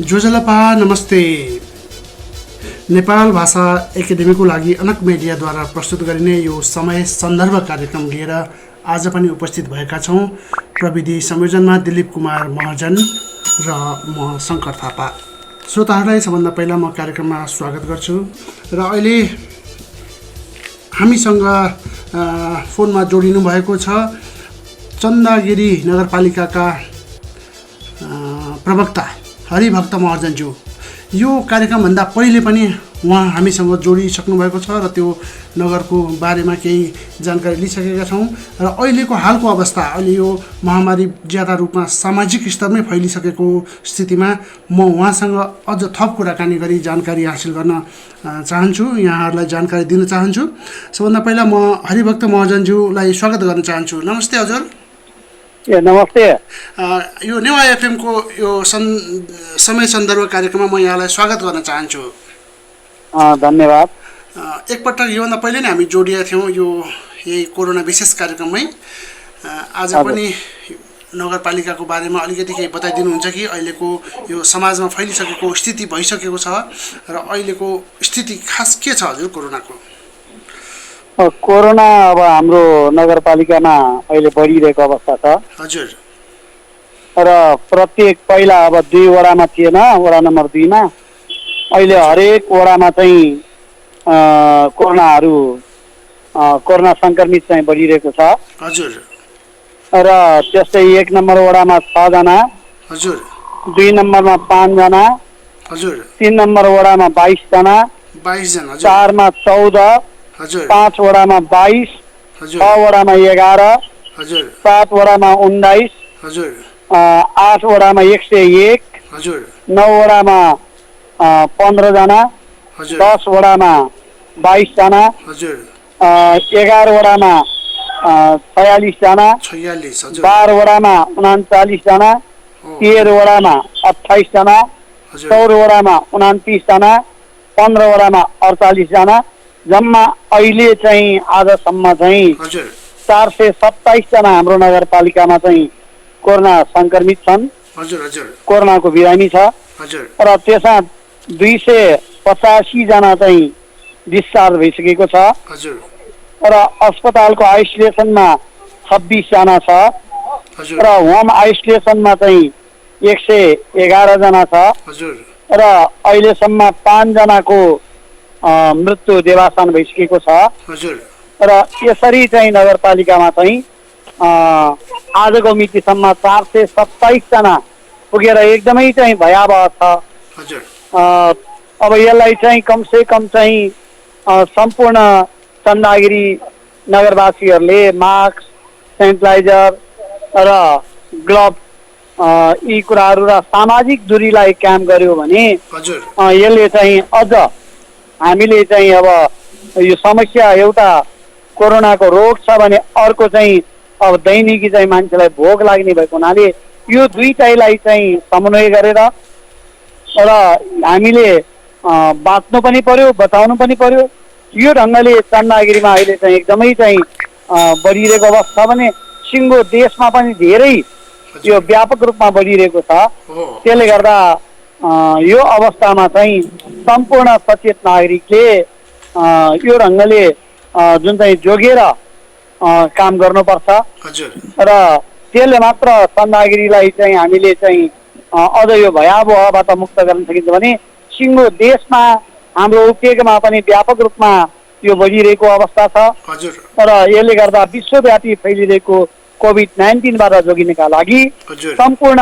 जोजलपा नमस्ते। नेपाल भाषा एकाडेमीको लागि अनक मिडियाद्वारा प्रस्तुत गरिने यो समय सन्दर्भ कार्यक्रम लिएर आज पनि उपस्थित भएका छौँ। प्रविधि संयोजनमा दिलीप कुमार महाजन र म शङ्कर थापा। श्रोताहरूलाई सबभन्दा पहिला म कार्यक्रममा स्वागत गर्छु र अहिले हामीसँग फोनमा जोडिनु भएको छ चन्द्रगिरी नगरपालिकाका प्रवक्ता भक्त महर्जनज्यू। यो कार्यक्रमभन्दा पहिले पनि उहाँ हामीसँग जोडिसक्नु भएको छ र त्यो नगरको बारेमा केही जानकारी लिइसकेका छौँ र अहिलेको हालको अवस्था, अहिले यो महामारी ज्यादा रूपमा सामाजिक स्तरमै फैलिसकेको स्थितिमा म उहाँसँग अझ थप कुराकानी गरी जानकारी हासिल गर्न चाहन्छु, यहाँहरूलाई जानकारी दिन चाहन्छु। सबभन्दा पहिला म हरिभक्त महर्जनज्यूलाई स्वागत गर्न चाहन्छु। नमस्ते हजुर। नमस्ते। यो नेवा एफएम को यो समय सन्दर्भ कार्यक्रममा म यहाँलाई स्वागत गर्न चाहन्छु। धन्यवाद। एकपटक योभन्दा पहिले नै हामी जोडिएका थियौँ यो यही कोरोना विशेष कार्यक्रममै। आज पनि नगरपालिकाको बारेमा अलिकति केही बताइदिनुहुन्छ कि अहिलेको यो समाजमा फैलिसकेको स्थिति भइसकेको छ र अहिलेको स्थिति खास के छ हजुर कोरोनाको? कोरोना अब हाम्रो नगरपालिकामा अहिले बढिरहेको अवस्था छ हजुर। र प्रत्येक पहिला अब 2 वडामा थिएन, वडा नम्बर 2 मा अहिले हरेक वडामा चाहिँ कोरोना संक्रमित चाहिँ बढिरहेको छ हजुर। र त्यस्तै 1 नम्बर वडामा 6 जना हजुर, 2 नम्बरमा 5 जना हजुर, 3 नम्बर वडामा 22 जना, 22 जना, 4 मा 14 हजुर, 5 वडामा 22 हजुर, 6 वडामा 11 हजुर, 7 वडामा 19 हजुर, 8 वडामा 101 हजुर, 9 वडामा 15 जना, हजुर, 10 वडामा 22 जना, हजुर, 11 वडामा 46 जना, 46 हजुर, 12 वडामा 39 जना, 13 वडामा 28 जना, 14 वडामा 29 जना, 15 वडामा 48 जना, जम्मा अहिले चाहिँ आजसम्म चाहिँ 427 जना हाम्रो नगरपालिकामा चाहिँ कोरोना संक्रमित छन्। हजुर, हजुर, कोरोनाको बिरामी छ। हजुर, र त्यसमा 285 जना चाहिँ डिस्चार्ज भइसकेको छ। हजुर, र अस्पतालको आइसोलेसनमा 26 जना छ। हजुर, र होम आइसोलेसनमा चाहिँ 111 जना छ। हजुर, र अहिलेसम्म 5 जनाको मृत्यु देवासान भइसकेको छ। हजुर, र यसरी चाहिँ नगरपालिकामा चाहिँ आजको मितिसम्म 427 जना पुगेर एकदमै चाहिँ भयावह छ। हजुर, अब यसलाई चाहिँ कमसे कम चाहिँ सम्पूर्ण चन्द्रगिरी नगरवासीहरूले मास्क, सेनिटाइजर र ग्लोभ यी कुराहरू र सामाजिक दूरीलाई कायम गर्यो भने यसले चाहिँ अझ हामीले चाहिँ अब यो समस्या एउटा कोरोनाको रोग छ भने अर्को चाहिँ अब दैनिकी चाहिँ मान्छेलाई भोग लाग्ने भएको हुनाले यो दुईटैलाई चाहिँ समन्वय गरेर र हामीले बाँच्नु पनि पर्यो, बचाउनु पनि पर्यो। यो ढङ्गले चन्द्रगिरीमा अहिले चाहिँ एकदमै चाहिँ बढिरहेको अवस्था भने सिङ्गो देशमा पनि धेरै यो व्यापक रूपमा बढिरहेको छ। त्यसले गर्दा यो अवस्थामा चाहिँ सम्पूर्ण सचेत नागरिकले यो ढङ्गले जुन चाहिँ जोगेर काम गर्नुपर्छ र त्यसले मात्र चन्द्रगिरीलाई चाहिँ हामीले चाहिँ अझ यो भयावहबाट मुक्त गर्न सकिन्छ भने सिङ्गो देशमा हाम्रो उपत्यकामा पनि व्यापक रूपमा यो बढिरहेको अवस्था छ र यसले गर्दा विश्वव्यापी फैलिरहेको कोभिड-19बाट जोगिनका लागि सम्पूर्ण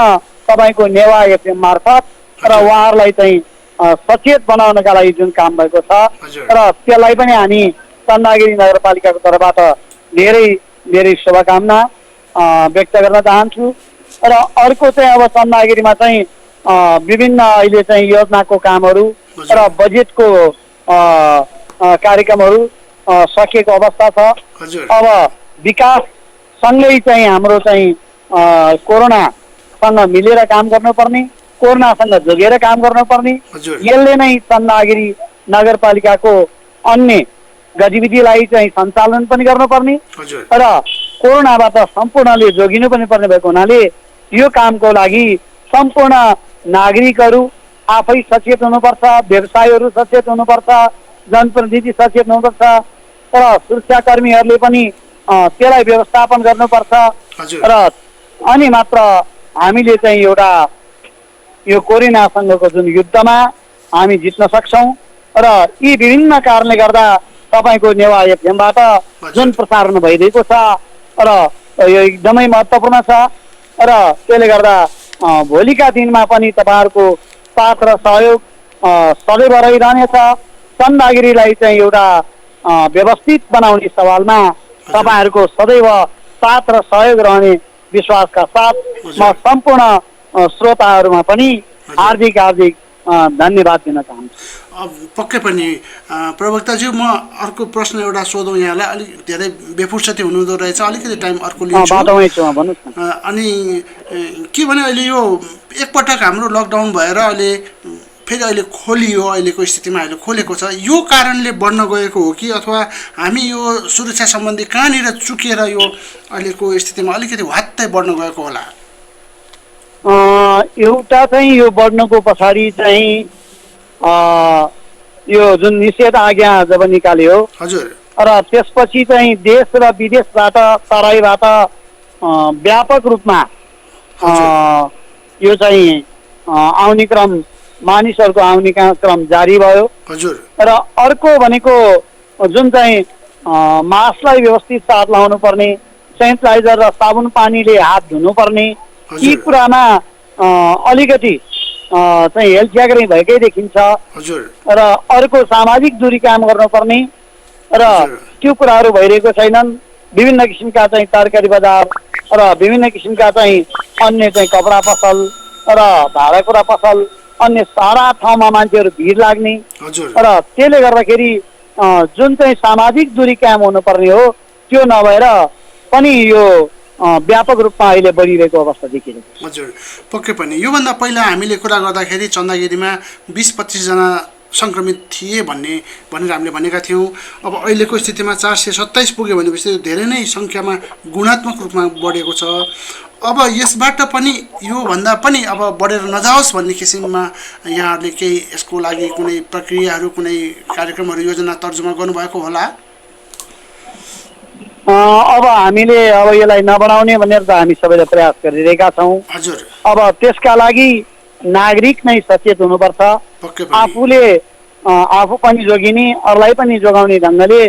तपाईँको नेवा एफएम मार्फत र उहाँहरूलाई चाहिँ सचेत बनाउनका लागि जुन काम भएको छ र त्यसलाई पनि हामी चन्द्रगिरी नगरपालिकाको तर्फबाट धेरै धेरै शुभकामना व्यक्त गर्न चाहन्छु। र अर्को चाहिँ अब चन्द्रगिरीमा चाहिँ विभिन्न अहिले चाहिँ योजनाको कामहरू र बजेटको कार्यक्रमहरू सकिएको अवस्था छ। अब विकाससँगै चाहिँ हाम्रो चाहिँ कोरोनासँग मिलेर काम गर्नुपर्ने, कोरोनासँग जोगेर काम गर्नुपर्ने, यसले नै चन्द्रगिरी नगरपालिकाको अन्य गतिविधिलाई चाहिँ सञ्चालन पनि गर्नुपर्ने र कोरोनाबाट सम्पूर्णले जोगिनु पनि पर्ने भएको हुनाले यो कामको लागि सम्पूर्ण नागरिकहरू आफै सचेत हुनुपर्छ, व्यवसायीहरू सचेत हुनुपर्छ, जनप्रतिनिधि सचेत हुनुपर्छ र सुरक्षाकर्मीहरूले पनि त्यसलाई व्यवस्थापन गर्नुपर्छ र अनि मात्र हामीले चाहिँ एउटा यो कोरोनासँगको जुन युद्धमा हामी जित्न सक्छौँ र यी विभिन्न कारणले गर्दा तपाईँको नेवा एफएमबाट जुन प्रसारण भइरहेको छ र यो एकदमै महत्त्वपूर्ण छ र त्यसले गर्दा भोलिका दिनमा पनि तपाईँहरूको साथ र सहयोग सदैव रहिरहनेछ। चन्द्रगिरीलाई चाहिँ एउटा व्यवस्थित बनाउने सवालमा तपाईँहरूको सदैव साथ र सहयोग रहने विश्वासका साथ म सम्पूर्ण श्रोताहरूमा पनि हार्दिक धन्यवाद दिन चाहन्छु। पक्कै पनि प्रवक्ताज्यू, म अर्को प्रश्न एउटा सोधौँ यहाँलाई। अलिक धेरै बेफुर्सती हुनुहुँदो रहेछ, अलिकति टाइम अर्को लिन्छु। अनि के भने अहिले यो एकपटक हाम्रो लकडाउन भएर अहिले खोलियो, अहिलेको स्थितिमा अहिले खोलेको छ, यो कारणले बढ्न गएको हो कि अथवा हामी यो सुरक्षा सम्बन्धी कहाँनिर चुकेर यो अहिलेको स्थितिमा अलिकति वात्तै बढ्न गएको होला? एउटा चाहिँ यो बढ्नुको पछाडि चाहिँ यो जुन निषेध आज्ञा जब निकाल्यो हजुर र त्यसपछि चाहिँ देश र विदेशबाट तराईबाट व्यापक रूपमा यो चाहिँ आउने क्रम, मानिसहरूको आउने क्रम जारी भयो हजुर। र अर्को भनेको जुन चाहिँ मास्कलाई व्यवस्थित साथ लाउनु पर्ने, सेनिटाइजर र साबुन पानीले हात धुनुपर्ने, यी कुरामा अलिकति चाहिँ हेलच्याक्री भएकै देखिन्छ र अर्को सामाजिक दूरी कायम गर्नुपर्ने र त्यो कुराहरू भइरहेको छैनन्। विभिन्न किसिमका चाहिँ तरकारी बजार र विभिन्न किसिमका चाहिँ अन्य चाहिँ कपडा पसल र भाँडाकुँडा पसल, अन्य सारा ठाउँमा मान्छेहरू भिड लाग्ने र त्यसले गर्दाखेरि जुन चाहिँ सामाजिक दूरी कायम हुनुपर्ने हो त्यो नभएर पनि यो व्यापक रूपमा अहिले बढिरहेको अवस्था देखिरहेको छ। हजुर, पक्कै पनि। योभन्दा पहिला हामीले कुरा गर्दाखेरि चन्द्रगिरीमा 20-25 जना सङ्क्रमित थिए भनेर हामीले भनेका थियौँ। अब अहिलेको स्थितिमा 427 पुग्यो भनेपछि धेरै नै सङ्ख्यामा गुणात्मक रूपमा बढेको छ। अब यसबाट पनि योभन्दा पनि अब बढेर नजाओस् भन्ने किसिममा यहाँहरूले केही यसको लागि कुनै प्रक्रियाहरू, कुनै कार्यक्रमहरू, योजना तर्जुमा गर्नुभएको होला? अब हामीले यसलाई नबढाउने भनेर त हामी सबैले प्रयास गरिरहेका छौँ। हजुर। अब त्यसका लागि नागरिक नै सचेत हुनुपर्छ। आफूले आफू पनि जोगिने, अरूलाई पनि जोगाउने ढङ्गले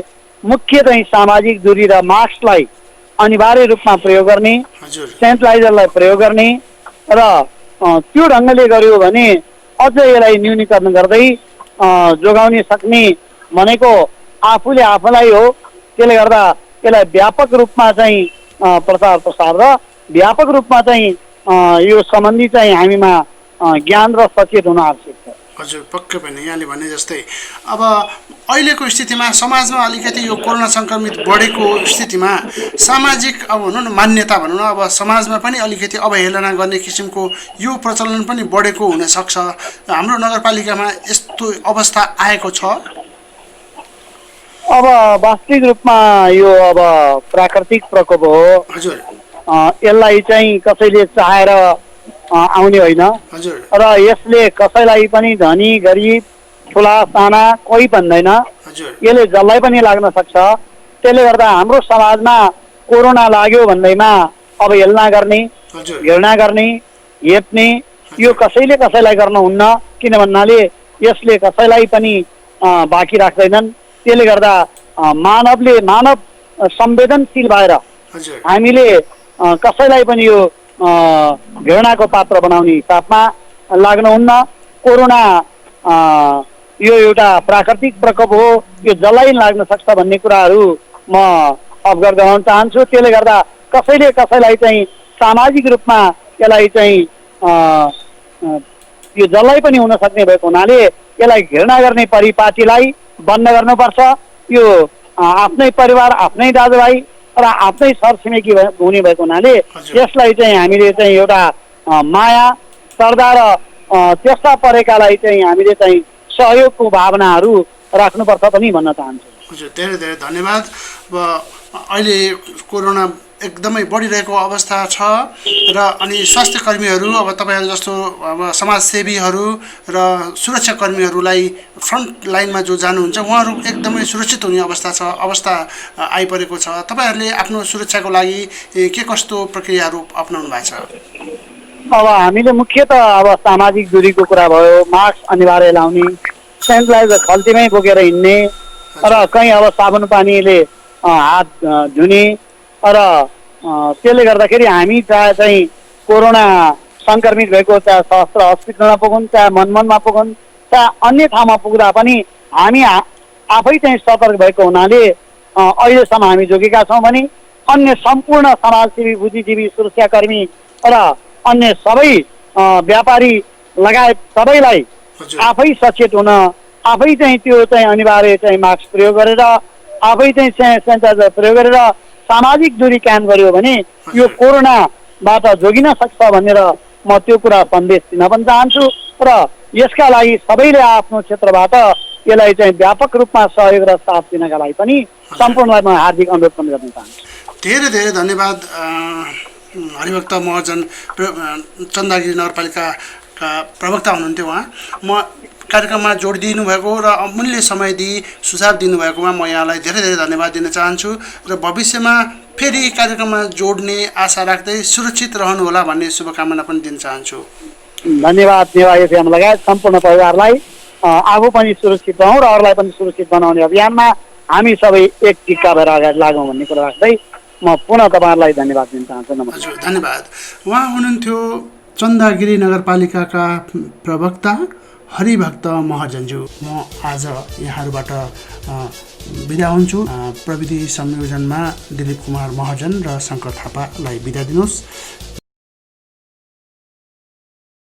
मुख्य चाहिँ सामाजिक दूरी र मास्कलाई अनिवार्य रूपमा प्रयोग गर्ने, सेनिटाइजरलाई प्रयोग गर्ने र त्यो ढङ्गले गर्यो भने अझ यसलाई न्यूनीकरण गर्दै जोगाउन सक्ने भनेको आफूले आफूलाई हो। त्यसले गर्दा यसलाई व्यापक रूपमा चाहिँ प्रचार प्रसार र व्यापक रूपमा चाहिँ यो सम्बन्धी चाहिँ हामीमा ज्ञान र सचेत हुन आवश्यक छ। हजुर, पक्कै पनि यहाँले भने जस्तै अब अहिलेको स्थितिमा समाजमा अलिकति यो कोरोना सङ्क्रमित बढेको स्थितिमा सामाजिक अब भनौँ न मान्यता भनौँ न, अब समाजमा पनि अलिकति अवहेलना गर्ने किसिमको यो प्रचलन पनि बढेको हुनसक्छ। हाम्रो नगरपालिकामा यस्तो अवस्था आएको छ? अब वास्तविक रूपमा यो अब प्राकृतिक प्रकोप हो। हजुर। यसलाई चाहिँ कसैले चाहेर आउने होइन र यसले कसैलाई पनि धनी गरिब ठुला साना कोही भन्दैन, यसले जसलाई पनि लाग्न सक्छ। त्यसले गर्दा हाम्रो समाजमा कोरोना लाग्यो भन्दैमा अवहेलना गर्ने, घृणा गर्ने, हेप्ने यो कसैले कसैलाई गर्नुहुन्न। किन भन्नाले यसले कसैलाई पनि बाँकी राख्दैनन्। त्यसले गर्दा मानव संवेदनशील भएर हामीले कसैलाई पनि यो घृणाको पात्र बनाउने हिसाबमा लाग्नुहुन्न। कोरोना यो एउटा प्राकृतिक प्रकोप हो, यो जसलाई लाग्न सक्छ भन्ने कुराहरू म अवगत गराउन चाहन्छु। त्यसले गर्दा कसैले कसैलाई चाहिँ सामाजिक रूपमा यसलाई चाहिँ यो जसलाई पनि हुन सक्ने भएको हुनाले यसलाई घृणा गर्ने परिपाटीलाई बन्द गर्नुपर्छ। यो आफ्नै परिवार, आफ्नै दाजुभाइ र आफ्नै सरछिमेकी हुने भएको हुनाले यसलाई चाहिँ हामीले चाहिँ एउटा माया, श्रद्धा र त्यस्ता परेकालाई चाहिँ हामीले चाहिँ सहयोगको भावनाहरू राख्नुपर्छ पनि भन्न चाहन्छु। हजुर, धेरै धेरै धन्यवाद। अब अहिले कोरोना एकदमै बढिरहेको अवस्था छ र अनि स्वास्थ्य कर्मीहरू अब तपाईँहरू जस्तो अब समाजसेवीहरू र सुरक्षाकर्मीहरूलाई फ्रन्ट लाइनमा जो जानुहुन्छ उहाँहरू एकदमै सुरक्षित हुने अवस्था आइपरेको छ। तपाईँहरूले आफ्नो सुरक्षाको लागि के कस्तो प्रक्रियाहरू अपनाउनु भएको छ? अब हामीले मुख्यतः अब सामाजिक दूरीको कुरा भयो, मास्क अनिवार्य लाउने, सेनिटाइजर खल्तीमै बोकेर हिँड्ने र कहीँ अब साबुन पानीले हात धुने र त्यसले गर्दाखेरि हामी चाहे चाहिँ कोरोना सङ्क्रमित भएको चाहे सहस्त्र हस्पिटलमा पुगौँ, चाहे मनमनमा पुगौँ, चाहे अन्य ठाउँमा पुग्दा पनि हामी आफै चाहिँ सतर्क भएको हुनाले अहिलेसम्म हामी जोगेका छौँ भने अन्य सम्पूर्ण समाजसेवी, बुद्धिजीवी, सुरक्षाकर्मी र अन्य सबै व्यापारी लगायत सबैलाई आफै सचेत हुन, आफै चाहिँ त्यो चाहिँ अनिवार्य चाहिँ मास्क प्रयोग गरेर, आफै चाहिँ सेनिटाइजर प्रयोग गरेर सामाजिक दूरी कायम गर्यो भने यो कोरोनाबाट जोगिन सक्छ भनेर म त्यो कुरा सन्देश दिन पनि चाहन्छु र यसका लागि सबैले आफ्नो क्षेत्रबाट यसलाई चाहिँ व्यापक रूपमा सहयोग र साथ दिनका लागि पनि सम्पूर्णलाई म हार्दिक अनुरोध पनि गर्न चाहन्छु। धेरै धेरै धन्यवाद हरिभक्त महर्जन, चन्द्रगिरी नगरपालिकाका प्रवक्ता हुनुहुन्थ्यो उहाँ। म कार्यक्रममा जोड दिनुभएको र अमूल्य समय दिई सुझाव दिनुभएकोमा म यहाँलाई धेरै धेरै धन्यवाद दिन चाहन्छु र भविष्यमा फेरि कार्यक्रममा जोड्ने आशा राख्दै सुरक्षित रहनुहोला भन्ने शुभकामना पनि दिन चाहन्छु। धन्यवाद। नेवा एफएम लगायत सम्पूर्ण परिवारलाई आफू पनि सुरक्षित रहौँ र अरूलाई पनि सुरक्षित बनाउने अभियानमा हामी सबै एक टिक्का भएर अगाडि लागौँ भन्ने कुरा राख्दै म पुनः तपाईँहरूलाई धन्यवाद दिन चाहन्छु। नमस्कार। धन्यवाद। उहाँ हुनुहुन्थ्यो चन्द्रगिरी नगरपालिकाका प्रवक्ता हरिभक्त महर्जनज्यू। म आज यहाँहरूबाट बिदा हुन्छु। प्रविधि संयोजनमा दिलीप कुमार महर्जन र शङ्कर थापालाई बिदा दिनुहोस्।